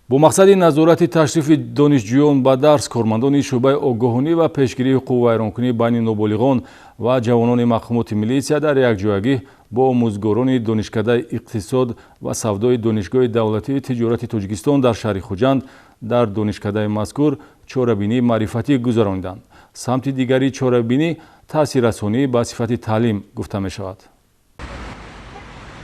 Бо мақсади назорати ташрифи донишҷӯён ба дарс, кормандони шӯъбаи огоҳонӣ ва пешгирии ҳуқуқвайронкунӣ байни ноболиғон ва ҷавонони мақомоти милитсия дар якҷоягӣ бо омӯзгорони Донишкадаи иқтисод ва савдои Донишгоҳи давлатии тиҷорати Тоҷикистон дар шаҳри Хуҷанд дар донишкадаи мазкур чорабинии маърифатӣ гузарониданд. Самти дигари чорабинӣ таъсиррасонӣ ба сифати таълим гуфта мешавад.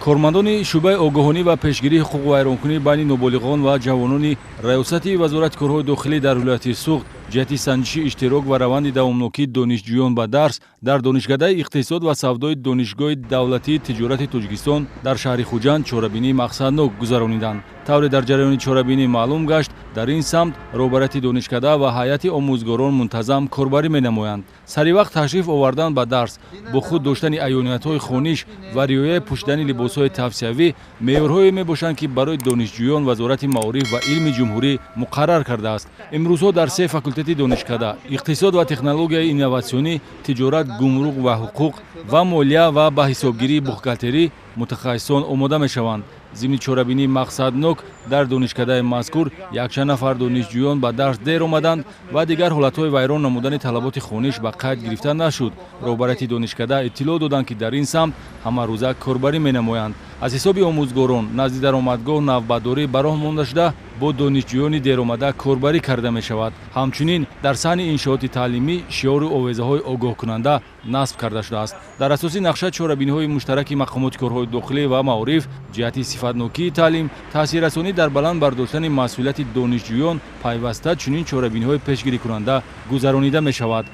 Кормандони шӯъбаи огоҳонӣ ва пешгирии ҳуқуқвайронкунӣ байни ноболиғон ва ҷавонони Раёсати Вазорати корҳои дохилӣ дар вилояти Суғд ҷиҳати санҷиши иштирок ва раванди давомнокии донишҷӯён ба дарс дар Донишкадаи иқтисод ва савдои Донишгоҳи давлатии тиҷорати Тоҷикистон дар шаҳри Хуҷанд чорабинии мақсаднок гузарониданд. Тавре дар ҷараёни чорабинӣ маълум гашт, дар ин самт роҳбарияти донишкада ва ҳайати омӯзгорон мунтазам корбарӣ менамоянд. Сари вақт ташриф овардан ба дарс, бо худ доштани аёниятҳои хониш ва риояи пӯшидани либосҳои тавсиявӣ меъёрҳое мебошанд, ки барои донишҷӯён Вазорати маориф ва илми ҷумҳурӣ муқаррар кардааст. Имрӯзҳо дар се факултети донишкада: иқтисод ва технологияи инноватсионӣ, тиҷорат, гумрук ва ҳуқуқ ва молия ва ба ҳисобгирии бухгалтерӣ мутахассисон омода мешаванд. Зимни чорабинии мақсаднок дар донишкадаи мазкур якчанд нафар донишҷӯён ба дарс дер омаданд ва дигар ҳолатҳои вайрон намудани талаботи хониш ба қайд гирифта нашуд. Роҳбарияти донишкада иттилоъ доданд, ки дар ин самт ҳамарӯза корбарӣ менамоянд. Аз ҳисоби омӯзгорон назди даромадгоҳ навбатдорӣ ба роҳ монда шуда, бо донишҷӯёни деромада корбарӣ карда мешавад. Ҳамчунин дар саҳни иншооти таълимӣ шиору овезаҳои огоҳкунанда насб карда шудааст. Дар асоси нақша, чорабиниҳои муштараки мақомоти корҳои дохилӣ ва маориф ҷиҳати сифатнокии таълим, таъсиррасонӣ дар баланд бардоштани масъулияти донишҷӯён пайваста чунин чорабиниҳои пешгирикунанда гузаронида мешавад.